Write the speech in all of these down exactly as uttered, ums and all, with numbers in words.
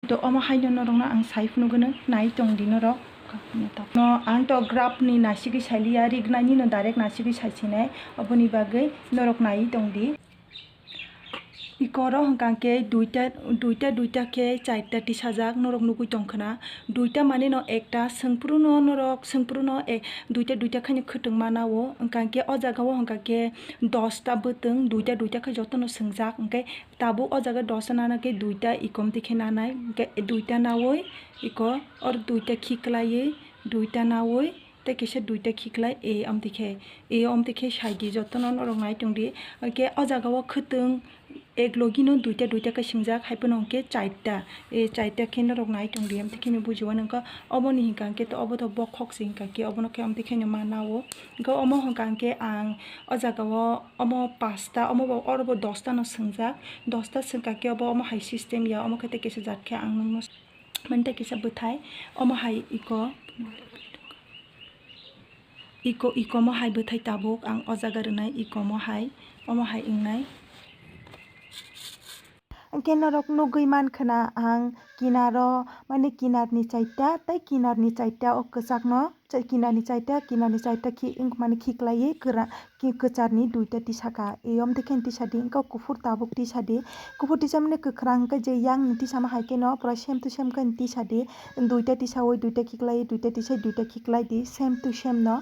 To omo haino norokno ang sai phunugwino nai tongdi norok. No, ang to graph ni nasigwi sailiya, rignani no direct nasigwi saisinai, oboni bagwi norok nai tongdi. Ikoro hwnkha khe duita, duita, duita khe charta tisajak norok nugwi tongkhwna. Duita mani no ekta, swngphuru no norok, swngphuru no e-, duita, duita khaino khwtwng mana o. Hwnkha khe o jaga o hwnkha khe dosta bwtwng, duita, duita khe jotono swngjak. Hwnkhe tabuk o jaga dosta nana khe duita ikom tikhe nanai. Hwnkhe duita naui iko or duita khiklaiwi, duita naui tei kisa duita khiklai e amtwi khe, e amtwi khe saidi jotono norok nai tongdi. Hwnkhe o jaga o khwtwng ek logi no duita duita khe swngjak, hai phano hwnkhe charta, e charta khe norok nai tongdi amtwi khe no bujiwano wngkha. Oboni hwnkha hwnkhe to obo to bokhok se hwnkha khe obono khe amtwi khe no mana o. Hwnkhe omo hwnkha hwnkhe ang o jaga o omo pasta, omo bo oro bo dosta no swngjak, dosta swngkha khe obo omo hai system ya, omo khe tei kisa jat khe ang nukno. Mani tei kisa bwthai, omo hai iko, iko, ikomo hai bwthai tabuk ang o jaga rwnai, ikomo hai, omo hai wngnai. Hwnkhe norok nugwi mankha na ang kinaro, mani kinarni charta tei kinarni charta o kwchakno. Chai kinarni charta, kinarni charta khi-, wng mani khiklaiwi kwra-, ki-, kwcharni duita tisaka. Eyom dekhe tisadi, wngkha kuphur tabuk tisadi. Kuphur tisamani kwkhwrang hwnkhe je yangni tisama hai kheno pura same to same khe tisadi. Duita tisawi, duita khiklaiwi, duita tisai, duita khiklaidi, same to same no.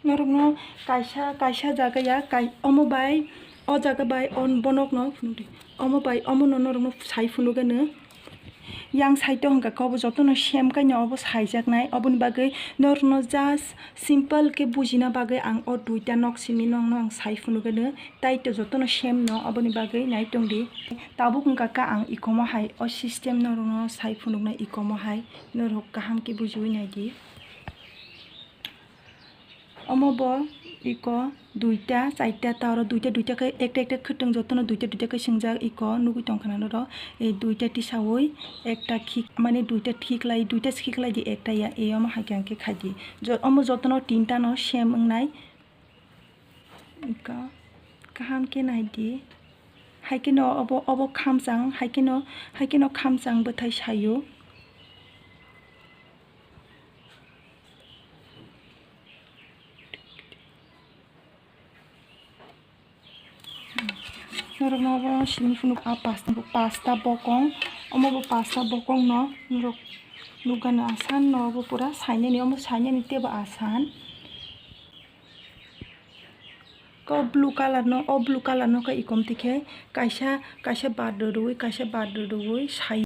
Norokno kaisa, kaisa jaga ya, kai-, omo bai, o jaga bai, on-, bonokno phunukdi. Omo bai, omono norokno sai phunukgwino. Yang side o hwnkha khe obo jotono same kaino obo saijaknai, oboni bagwi norokno just simple khe bujina bagwi ang o duita nok simi nokno ang sai phunukgwino, tai to jotono same no, oboni bagwi nai tongdi. Tabuk wngkha khe ang ikomo hai o system norokno sai phunuknai, ikomo hai norok kaham khe bujiwi naidi. Omo bo iko duita, charta, ta oro duita, duita khe ekta, ekta khwtwng jotono duita, duita khe swngjak, iko nugwi tongkha na norok. E duita tisawi ekta khik, mane duita khiklai, duita khiklai di ekta ya, e omo hai khe ang khe khaidi. Jo-, omo jotono tinta no same wngnai. Iko kaham khe naidi. Hai kheno obo, obo khamchang, hai kheno, hai kheno khamchang bwthai saio. Norokno obo simi phunuk, ah, pasta, pasta bokong, omo bo pasta bokong no norok nukgano asan no obo pura sainani, omo sainani teibo asan. Ko blue colour no, o blue colour no khe ikom tikhe kaisa, kaisa bar rwrwi, kaisa bar rwrwi sai.